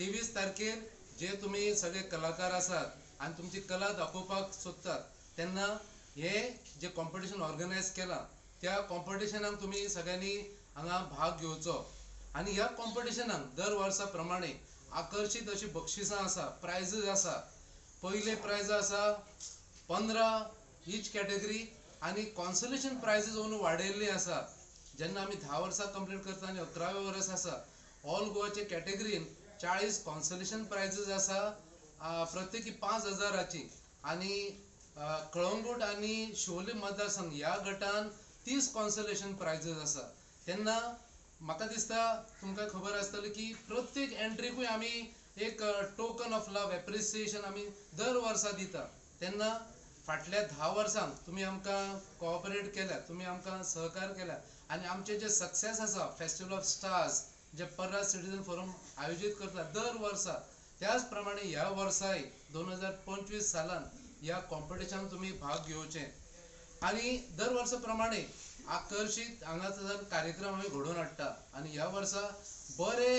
23 तारखेर जे तुमी सगळे कलाकार आसात आनी तुमची कला दाखोवपाक सोदतात तेन्ना हे जे कॉम्पिटिशन ऑर्गनायज केलां त्या कॉम्पिटिशनाक तुमी सगळ्यांनी हांगा भाग घेवचो. आनी ह्या कॉम्पिटिशनाक दर वर्सा प्रमाणे आकर्शीत अशी बक्षिसां आसा, प्रायजीस आसा. पयले प्रायज आसा 15 इच कॅटेगरी आनी कॉन्सलेशन प्रायजीस अंदू वाडयल्ली आसा. जेन्ना आमी 10 वर्सां कंप्लीट करता आनी 11वें वर्स आसा, ऑल गोवाचे कॅटेगरीन 40 कॉन्सलेशन प्रायजीस आसा, प्रत्येकी 5,000ची. आनी कळंगूट आनी शिवोली मतदारसंघ ह्या गटान 30 कॉन्सलेशन प्रायजीस आसा. तेन्ना म्हाका दिसता तुमकां खबर आसतली की प्रत्येक एंट्रीकूय आमी एक टोकन ऑफ लव एप्रिसिएशन आमी दर वर्सा दिता. तेन्ना फाटल्या 10 वर्सांक तुमी आमकां कोऑपरेट केल्या, तुमी आमकां सहकार केल्या आनी आमचे जे सक्सेस आसा festival of stars J Parra citizen forum आयोजीत करता दर वर्सा, त्याच प्रमाणे ह्या वर्साय 2025 सालान ह्या कॉम्पिटिशनाक तुमी भाग घेवचे. आनी दर वर्सा प्रमाणे आकर्शीत हांगासर कार्यक्रम आमी घडोवन हाडटा आनी ह्या वर्सा बरे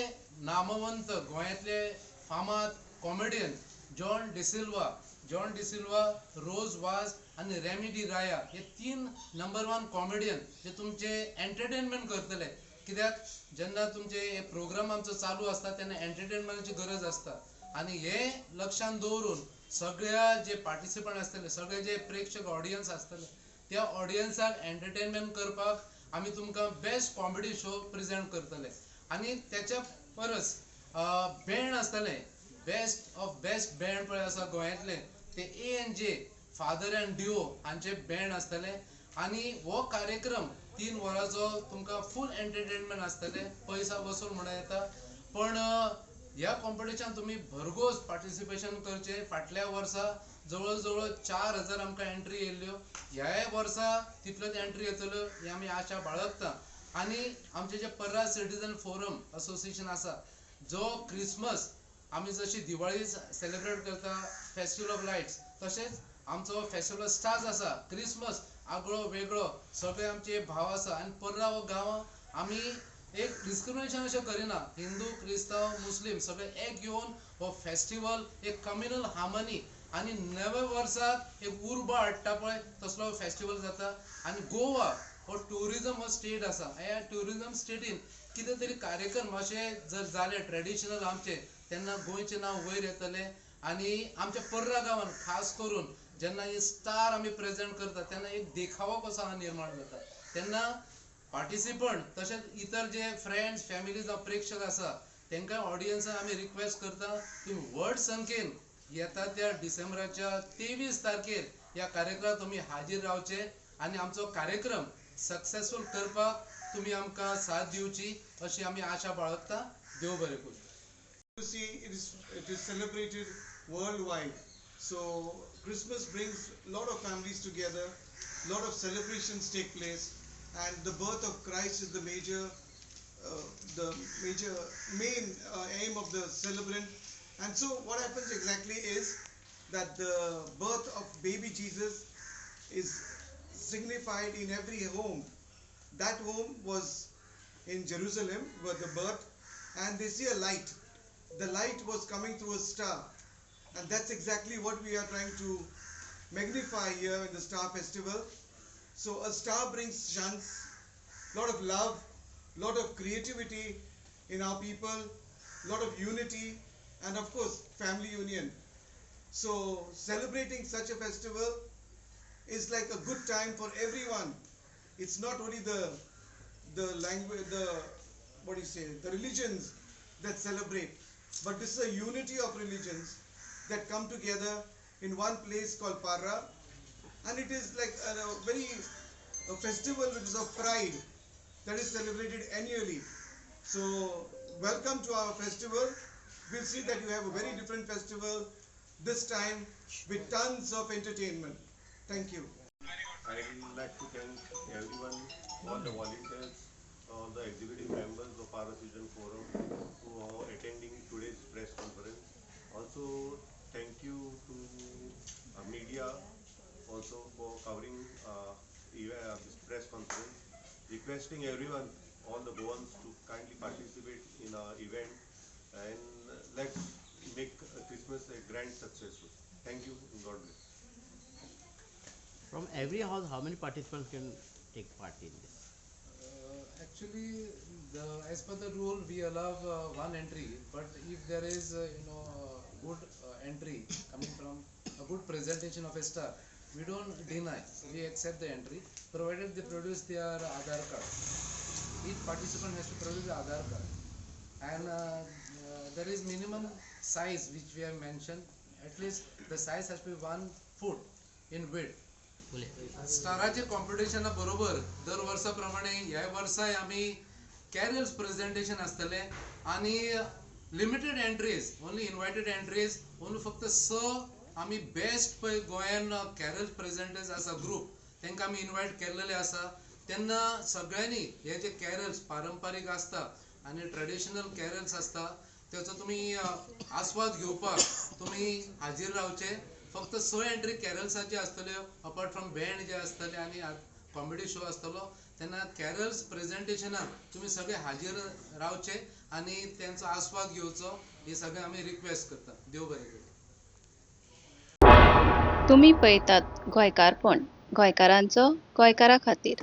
नामवंत गोंयांतले फामाद कॉमेडियन जॉन डिसिल्वा, रोज वाज आनी रेमी डी राया हे 3 नंबर 1 कॉमेडियन जे तुमचे एंटरटेनमेंट करतले. कित्याक जेन्ना तुमचे हे प्रोग्राम आमचो चालू आसता तेन्ना एंटरटेनमेंटाची गरज आसता आनी हे लक्षांत दवरून सगळ्या जे पार्टिसिपंट आसतले, सगळे जे प्रेक्षक ऑडियन्स आसतले त्या ऑडियन्साक एंटरटेनमेंट करपाक आमी तुमकां बेस्ट कॉमेडी शो प्रेजेंट करतले. आनी त्याच्या परस बँड आसतलें, बेस्ट ऑफ बेस्ट बँड पळय आसा गोंयांतलें ते ANJ father and Dio हांचे बँड आसतलें. आनी हो कार्यक्रम 3 वरांचो तुमकां फूल एंटरटेनमेंट आसतलें, पयसा वसूल म्हणूं येता. पण ह्या कॉम्पिटिशन तुमी भरघोस पार्टिसिपेशन करचें. फाटल्या वर्सा जवळ जवळ 4,000 आमकां एंट्री येयल्ल्यो, ह्याय वर्सा तितल्योच एंट्री येतल्यो ही आमी आशा बाळगता. आनी आमचे जे पर्रा सिटीजन फोरम असोसिएशन आसा, जो क्रिसमस आमी जशी दिवाळी सेलिब्रेट करता फेस्टिवल ऑफ लायट्स, तशेंच आमचो फेस्टिवल ऑफ स्टार्स आसा, क्रिसमस आगळो वेगळो सगळे आमचे भाव आसा. आनी पर्रा हो गांव आमी एक डिस्क्रिमिनेशन अशें करिना, हिंदू क्रिस्तांव मुस्लीम सगळे एक येवन हो फेस्टिवल एक कम्युनल हार्मनी आनी नव्या वर्साक एक उर्बा हाडटा पळय तसलो फेस्टिवल जाता. आनी गोवा हो ट्युरिजम हो स्टेट आसा, ह्या ट्युरिजम स्टेटीन कितें तरी कार्यक्रम अशे जर जाले ट्रेडिशनल आमचे तेन्ना गोंयचें नांव वयर येतलें. आनी आमच्या पर्रा गांवान खास करून जेन्ना हे स्टार आमी प्रेजेंट करता तेन्ना एक देखावो कसो हांगा निर्माण जाता. तेन्ना पार्टिसिपंट तशेंच इतर जे फ्रेंड्स फॅमिली जावं प्रेक्षक आसा तांकां ऑडियन्साक आमी रिक्वेस्ट करता तुमी व्हड संख्येन येता त्या डिसेंबराच्या 23 तारखेर ह्या कार्यक्रमाक तुमी हाजीर रावचे आनी आमचो कार्यक्रम सक्सेसफूल करपाक तुमी आमकां साथ दिवची अशी आमी आशा बाळगता. देव बरें करूं. You see, it is celebrated worldwide. So Christmas brings a lot of families together, a lot of celebrations take place, and the birth of Christ is the major main aim of the celebrant. And so what happens exactly is that the birth of baby Jesus is signified in every home. That home was in Jerusalem, where the birth, and they see a light. The light was coming through a star, and that's exactly what we are trying to magnify here in the Star Festival. So a star brings chance, lot of love, lot of creativity in our people, lot of unity, and of course family union. So celebrating such a festival is like a good time for everyone. It's not only the language, the what do you say, the religions that celebrate, but this is a unity of religions that come together in one place called Parra, and it is like a very a festival which is of pride that is celebrated annually. So welcome to our festival. We'll see that you have a very different festival this time with tons of entertainment. Thank you. I would like to thank everyone, all the volunteers, all the executive members of Parra Citizen Forum who are attending today's press conference. Also, thank you to media also for covering this press conference. Requesting everyone, all the Goans, to kindly participate in our event And let's make Christmas a grand successful. Thank you and God bless. From every house, how many participants can take part in this? Actually, as per the rule, we allow one entry, but if there is good entry coming from a good presentation of a star, we don't deny, we accept the entry, provided they produce their Aadhaar card. Each participant has to produce the Aadhaar card, and there is minimum size which we have mentioned. At least the size has to be 1 foot in width. स्टाराचे कॉम्पिटिशना बरोबर दर वर्सा प्रमाणे ह्या वर्साय आमी carols presentation आसतलें आनी limited entries, only invited entries, only फक्त 6 आमी बेस्ट पळय गोंयान कॅरल्स प्रेझेंटर्स आसा ग्रूप, तांकां आमी इनवायट केल्लेले आसा. तेन्ना सगळ्यांनी हे जे कॅरल्स पारंपारीक आसता आनी ट्रेडिशनल कॅरल्स आसता तेचो तुमी आस्वाद घेवपाक तुमी हाजीर रावचे. फक्त 6 एंट्री कॅरल्साचे आसतल्यो, अपार्ट फ्रॉम बँड जे आसतले आनी कॉमेडी शो आसतलो. तेन्ना कॅरल्स प्रेझेंटेशनाक तुमी सगळे हाजीर रावचे आनी तेंचो आस्वाद घेवचो, हे सगळे आमी रिक्वेस्ट करता. देव बरें करूं. तुमी पळयतात गोंयकारपण, गोंयकारांचो गोंयकारा खातीर.